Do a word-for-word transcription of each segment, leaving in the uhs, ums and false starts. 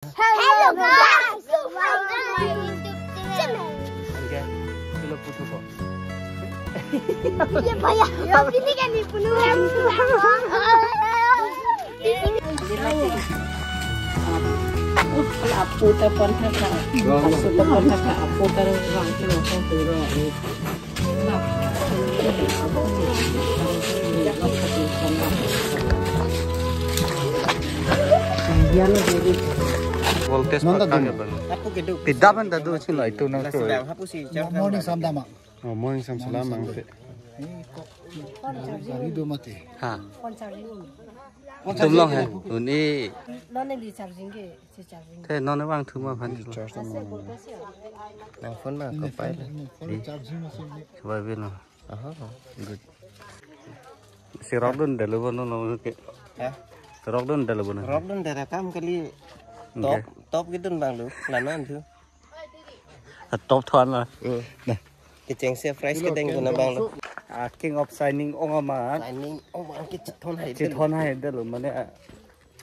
Hello guys, welcome to my YouTube channel. Okay, silo puthot ko. Ye bhaiya, ye kini kani punu hai. Apo ta pon thaka, apo ta pon thaka, apo ta rang ke rokong tu ro. Voltage non ta pakai dun. Bang. Apo ke do? Tidak benda tu sih lah itu nang tu. Morning sam dama. Oh, morning sam salam ang te. Gari do mati. Ha. Tum long hai. Uni. Non di charging ke, si charging. Te non vang thum aphan. Charge ta non. Nang phone ma ko pai la. Phone charging masih. Coba bil no. Aha. Good. Si rok dun dalo bono no ke. Ha? Rok dun dalo bono. Rok dun dara kam kali. Top, top gitu bang lu. Lanan tu. Top thon la. Hmm. Nah. Kecheng se price kedeng tu na bang lu. Ah, king of signing ong amat. Signing ong amat ke chithon hai. Chithon hai dalo mane.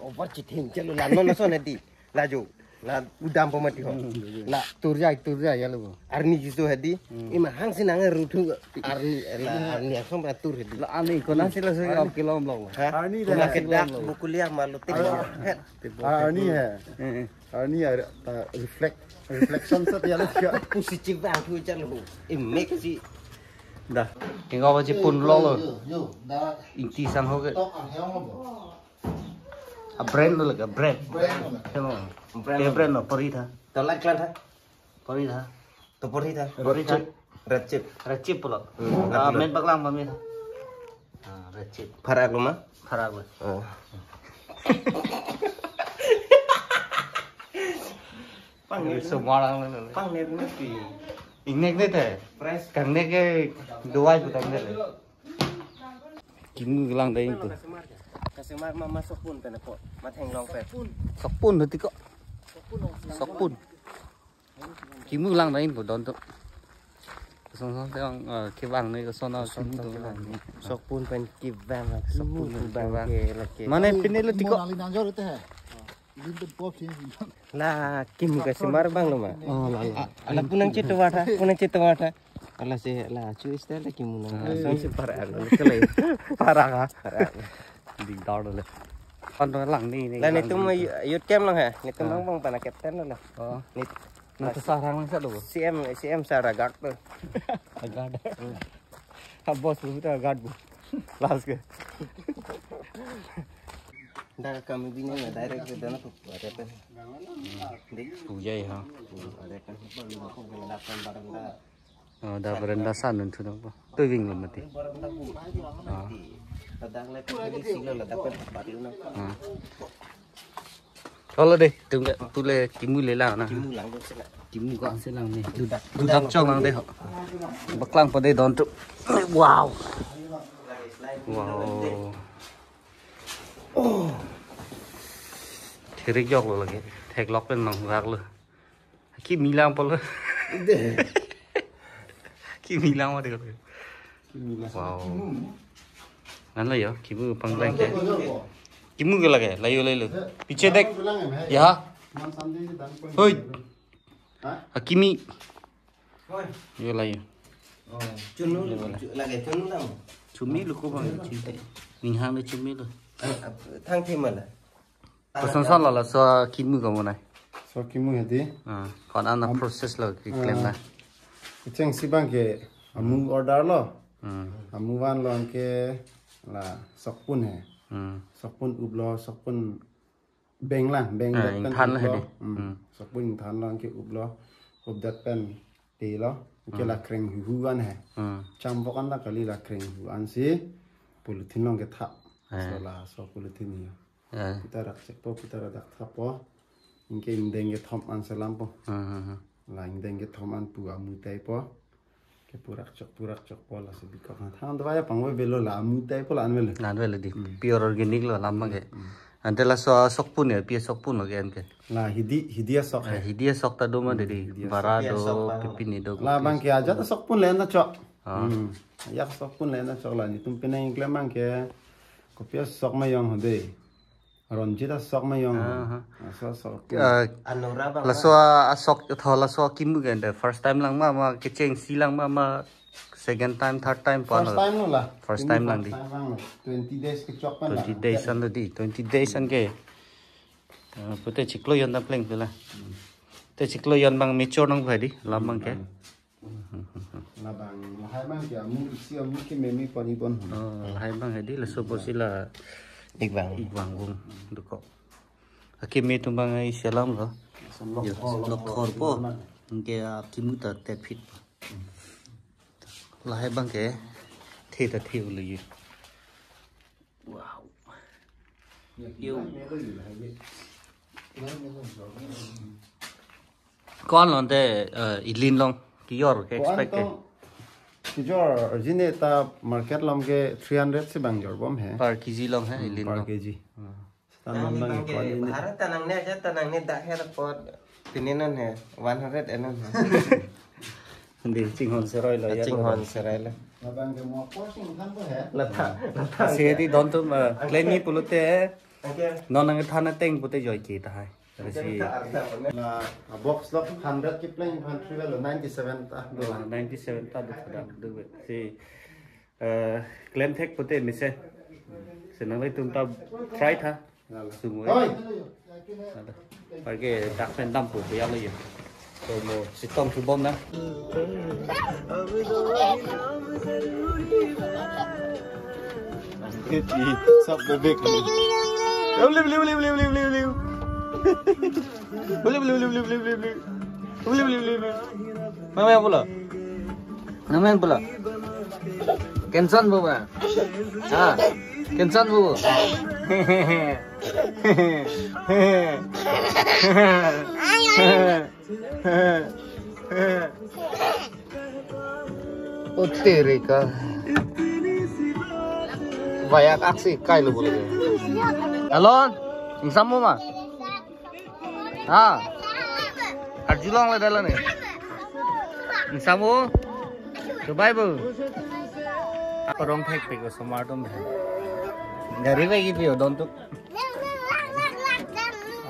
Over chithon chalo lanon na son di. Laju. La udam pemati ho. Hmm. La turja turja ya lo. Arni jisu hadi. Hmm. Ima hang sinang rutu arni la arni asong pernah tur hadi. La ani kona sila sila kilo blong. Ha? Arni kona dah ke dak bukuliah malu tik. Het. Arni hai. Eh, eh. Arni ya ta reflect reflection sa ya lo siya. Positive bang tu chalo. Imek si. Dah. Tinggal baca pun lo lo. Yo, yo, dah. Inti sang ho ke. Tok ang heong mo. A brand lo lagi, brand. Brand lo. Hello. Brand. Eh, lo. Brand lo, pori tha. To like klan tha. Pori tha. To pori tha. Pori tha. Red chip. Red chip pulo. Hmm, ah, red pulo. Met baklang pami tha. Ah, red chip. Pharak lo ma? Pharak lo. Oh. Pang net. Semua orang lo. Pang net mesti. Ingnek ne te. Press. Kang ne ke dua juta ne. Kimu lang dai ko. Kasemar ma masuk pun pen ko. Matheng long pen. Sokpun hati ko. Sokpun. Kimu lang dai ko don to. Song song te ang, eh, kevang ne ko sona song song te lang. Sokpun pen kevang. Sokpun pen kevang. Mane pine lo tiko. Mo nali nanjor te hai. La kimu kasemar bang lo ma. Oh, la, la. Ala punang chetu watha, punang chetu watha. Ala se la chu style la kimu nang. Ah, song si para anu kele. Para ka. Para. Di dor le. Kon to lang ni ni. La ni tum youth camp lang hai. Ni tum bang bang pana captain lo la. Oh. Ni. Na to sarang lang sa lo. C M, C M sara guard lo. Guard. Ha boss lo ta guard bo. Last ke. Dah kami bini na direct ke dana tu ada pen. Puja ya. Ada pen. Ada pen barang dah. Oh, dah barang dah sana tu nampak. Tu wing lo mati. Barang dah bu. Ah. Dah le tu di sila lah dapat baru na. Ah. Chalo de, tum le, tu le kimu le lang na. Kimu lang dun sila. Kimu ko ang se lang ni. Dudak, dudak chong lang de ho. Baklang pa de don tu. Wow. Wow. Oh. Therik jok lo lagi. Theklok pen nang rak lo. Kimi lang polo. Kimi lang ma de. Wow. Ngan lo yo, kimu pang blank ke. Kimu ke lage, layo layo. Piche dek. Ya. Hoi. Ha, kimi. Yo layo. Chunu lage, chunu lang. Chumi lo ko bang chinte. Ning hang le chumi lo. Thang the mala. Koson son lo laso kimu kamu nai. So kimu hedi. Ah, kon ana process lo ki klem na. Kecheng si bang ke amu order lo. Hmm. Amu van lo ke la sokpun he. Hmm. Sokpun up lo, sokpun beng lang, beng. Ah, dat pen ingthan up lo hedi. Hmm. Hmm. Sokpun ingthan lo ke up lo. Up dat pen te lo. Ke la kreng hu an he. Hmm. Cham vok an la kali la kreng hu an si polythene long ke thap. Eh. So la so polythene ya. Eh. Pita rak chek po, pita rak thap po. Ingke ingdeng ke thom an selam po. Hmm, hmm, hmm. La ingdeng ke thom an pu amu tai po. Ke purak chok, purak chok po la se bikok na. Thang dwa ya pangwe belo la amu tai po la an velo. La an velo di. Hmm. Pure organic lo lam ke. Hmm. Ante laso sokpun ya, pia sokpun lo ke an ke. La hidi, hidi asok. Eh, hidi asok ta do ma dei. Hidi asok. Bara do, pipini do. La bang ke aja ta sokpun le na chok. Ah. Hmm. Ya sokpun le na chok la ni tum pinang klem bang ke. Kopi asok ma yong hode. Ronjit asok ma yong. Ah, ha. Asok, asok. Ah, Anura bang laso ma. Asok tho laso kimu ke the first time lang ma, ma kechengsi lang ma, ma second time, third time pa. First lo. Time lo la. First time lang di. First time lang lo. Twenty days kechok pen. Twenty lang. Days an lo di. Twenty days an ke. Ah, pute chiklo jon ta pleng pela. Hmm. Te chiklo jon bang mature nang phai di, lam bang ke. Hmm. Labang, lahai bang ke, amu isi amu ke meme pani pon. Oh, lahai bang hedi, laso posi la ik bang. Ik bang gung, duko. Akeme atum bang isi alam lo. Lok yo, thor, lok lok thor thor po. Lok thor. Anke akimu ta tepit. Lahai bang ke, the ta the ulu yo. Wow. Yo. Ko-an lo te, eh, ilin long, kijor ke. Ko-an expect ke. To, kijor, jine ta market along ke three hundred si bang jor bom he. Per K G long he, hmm, ilin per long. K G. Hmm. Stand alone bang bang ke, ko-an ini. Bharat tanang ne aja, tanang ne dak he report. Pini non he, one hundred enon he. Hindi, chinghon seroi lo, ya, chinghon lo. Seroi lo. Labang ke mo portion than po he. Lata, lata. Asi di don tum, eh, claim ni pulote. Okay. Non nangthan ateng pute joi ke tahai. Asi. Okay, ta arta po ne. La, a box lo hundred ke pleng phan three lo, ninety-seven ta do. Oh, ninety-seven ta do, do. Si, eh, claim thek pute mise. Si nanglitum ta try tha. Lalo. Sumoi. Oi. Lalo. Parke dak pen dampo, biar lo ya. So mo sitong chubom na. Kiti, sab bebek. Liu, liu, liu. Liu, liu, liu. Liu, liu, liu. Mama yang pula. Namen pula. Kensan bu ba? Ha? Kensan bu? Utirika. Bayak aksi kai lo bulu. Alon, ingsamu ma? Ha. Arjulong le dalo ne. Samu. Dubai bu. Apa rong thek pik osomar tum. Gari bagi pio don tuk.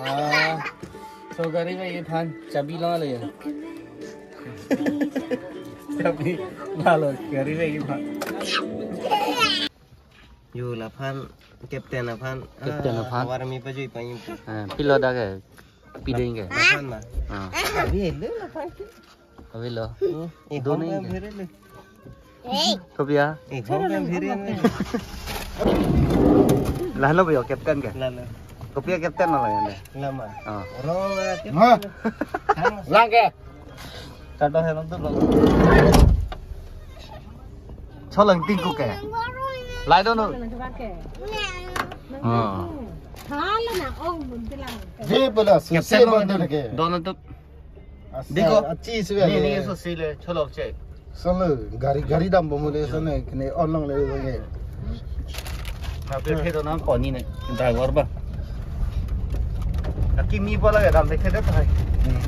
Ah. So gari bagi phan chabi long le ya. Chabi lalo gari bagi phan. Yo, laphan, captain aphan. Captain ah, aphan. Warmi pajui pangim. Ah, pilot ake. Pideng ke. Laphan ma. Ah. Abi hello laphan ke. Abi lo. Hmm. Eh, done hong ke. Phere le. Kopi ya? Eh, hong phere le. Lalo bhaiya captain ke? Lalo. Kopi ya captain lo ya? Lama. Ah. Rong, ah, captain. Ha? Lang ke. Kado helong tu lo. Cholong tingku ke. Lai dono. Oh. Thala na ong bun tilang. Je bola, captain suse lo bandar ke. Dono tu. Asa, diko. Achi suwe ni, le. Ni so sile, cholok che. Solo, gari, gari dam bomo le sone, kene online le sone. Na pe phe to nang koni ne, driver ba. Aki mi pala ga dam dekhe de thai. Hmm.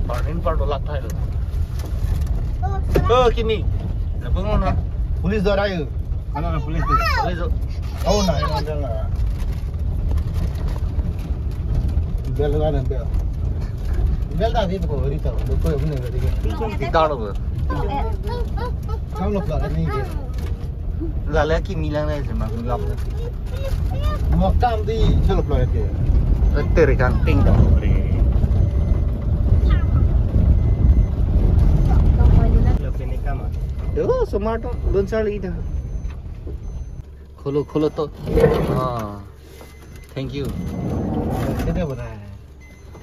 Parnin par do lak thai lo. Oh, kimi. Na bungo na. Police dor ayo. Ano na police de? Police do. Oh, na, na, na, na. Bel na, na, bel. Bel ta di ko ri ta, do ko ne ga di. Ki karo ba? Kam lo pla ni ke. Lale kimi lang na se ma, lam. Mo kam di chalo pla ke. Tere kan ting da. Lo pene kama. Yo, smart lun sar ida. Kholo, kholo to. Ah. Thank you. Kede bana.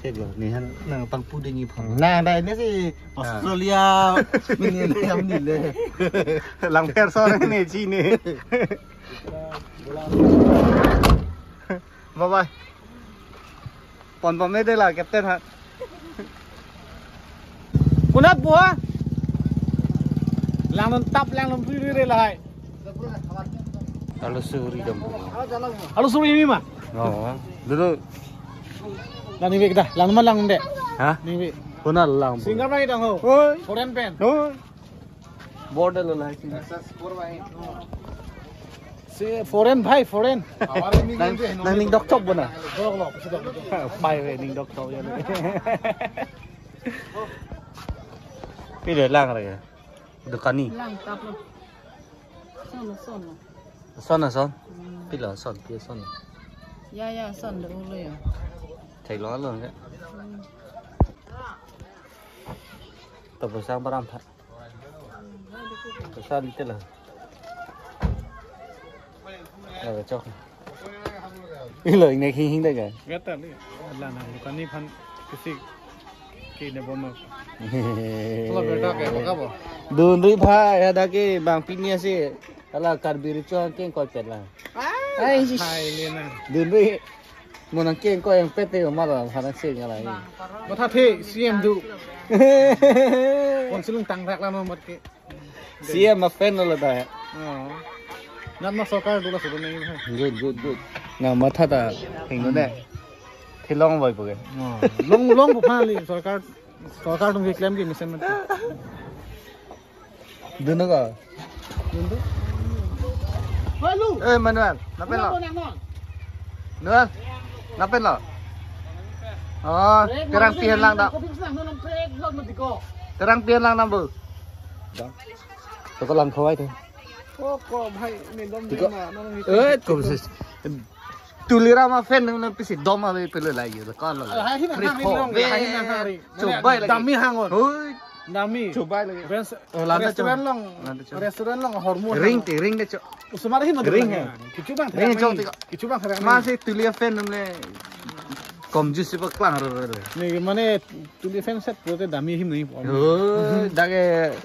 Thek lo, ne han nang pangpu ding iphan. Na, na, ini si ah. Australia. Ini le, ini le. Lang pher sor ne chi ne. Bye bye. Pon pon me de la captain ha. Kunat bua. Langnon tap langnon pui pui re lahai. Alo suri dam. Alo suri ini ma. Oh, dulu. Lang ni kita, lang ma lang de. Ha? Ni. Kuna lang. Singapore dang ho. Oi. Foreign pen. Oi. Border lo lai. Si foreign bhai, foreign. Nang, nang ning doktok bona. Doklo, si doklo. Bhai, we ning doktok ya. Pilo lang re. Dukani. Lang tap lo. Son lo, son lo. Son lo, son. Hmm. Pilo son, pilo son. Ya, ya, son lo, ulo ya. Thai lo lo ke. Hmm. Tapo sang param tha. Tapo sang tela. Laga chok. Ilo, ingnek hing hing dak ke. Gata li. Ala na, dukani aphan kisi ke ne bom. Kalau beda ke, apa kabar? Dundri bhai, ada ke bang pini asi. Ala Karbi Richo angkeng koi pet la. Ai, hai le na. Dundri. Mo nangkeng koi yang pet te mal la, hana sing ala. Matha the, C M do. Kon silung tang rak la no mat ke. C M a fan lo ta. Oh. Nat ma sorkar dula sudah nahi hai. Good, good, good. Na matha ta hingno de. Thilong boi poke. Oh. Long, long bu phali sorkar, sorkar tung ke claim ke mesen mat. Dun ka? Dun tu. Halo. Eh, Manuel, lapen lo? Halo, nang, nang. Manuel, lapen lo? Oh, terang pian lang dak. Kopi senang, nang, nang, trek, lang, mati ko. Terang pian lang nang bu. Dong. Toko lang khawai tu. Ko, ko, bhai, ni dom Tiko. Ding na, nang, nang, Eh, nang, ko sis. Tuliram a fan nang pisi dom a pele lagi. Kon lo. Lahai hin Free hang, fall. Lahai hin hang, hari. Coba lagi. Dami hang on. Hoi. Dami. Coba lagi. Rest-, Oh, landa restaurant chok. Long. Landa chok. Restaurant long hormon. Ring te, ring de chok. Usumar hi madu Ring lagi. Hai. Kichu bang Ring terang chok ni. Tiko. Kichu bang terang Masih ni. Tulia fan nang le. Kom jus pa klang ro ro. Ni mane Tuli fan set pulote dami him nai po. Oh, dak ke,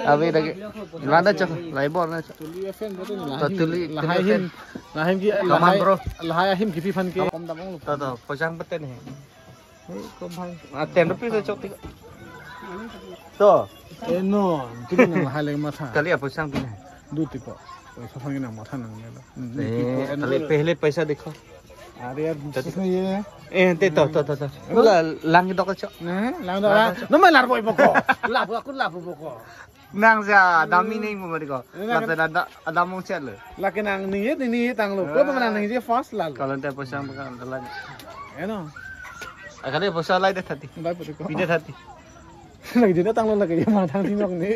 abi dak ke. Landa chok, lai bor na chok. Tuli fan pulote To lahai. Tuli, Lahai Tuli him. Fan. Lahai him ki, Come on, lahai, bro. Lahai him kipi fan ke. Kom dam ong. To, to, pojang peten he. Hey, kom bhai. Ah, ten rupees chok tiko. To. Eh, no, tiko na lahai le matha. Kali apa sang pina? Du tiko. Paisa fan ke na matha nang ne lo. Hmm, Eh, tiko, kali ano. Pehle paisa dekho. अरे यार, Tadi इसमें ये है। Eh, te to, to, to, to. Wala, lang dok chok. Nah, lang dok. Lang dok. Nomor lar boy boko. Lapu aku lapu boko. Nang sa dami ning mo ko. Nang Lapen ada, ada mong chat lo. Laki nang ni ye, ni ye tang lo. Ko Ah. Nang ni ye fast lal. Kalau ente pasang pekan telan. Eno. Akade pasang lai de thati. Lai putiko. Pide thati. Lagi jena tang lo lagi ye ma thang tinok ni.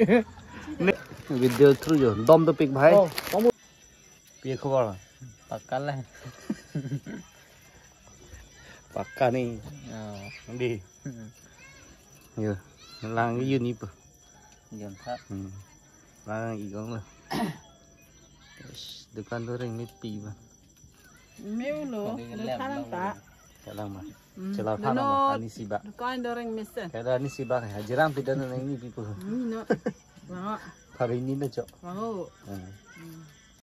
Ne. Video through jo. Dom to pick bhai. Oh, kamu Pi khobor? Pakka le. Pakka ni. Oh. Di. Hmm. Yo, lang yun ipo. Yun tha. Hmm. Lang igong lo. Ish, dukan do reng mi pi ba. Meu lo, Kali dukan lem ta. Kalang ma. Hmm. Chela Duno thana ma, ani siba. Dukan do reng mesen. Kada ani siba, hajiram pidan nang ni pipo. Hmm, no. Wow. Hari ini na chok. Wow. Hmm. Hmm.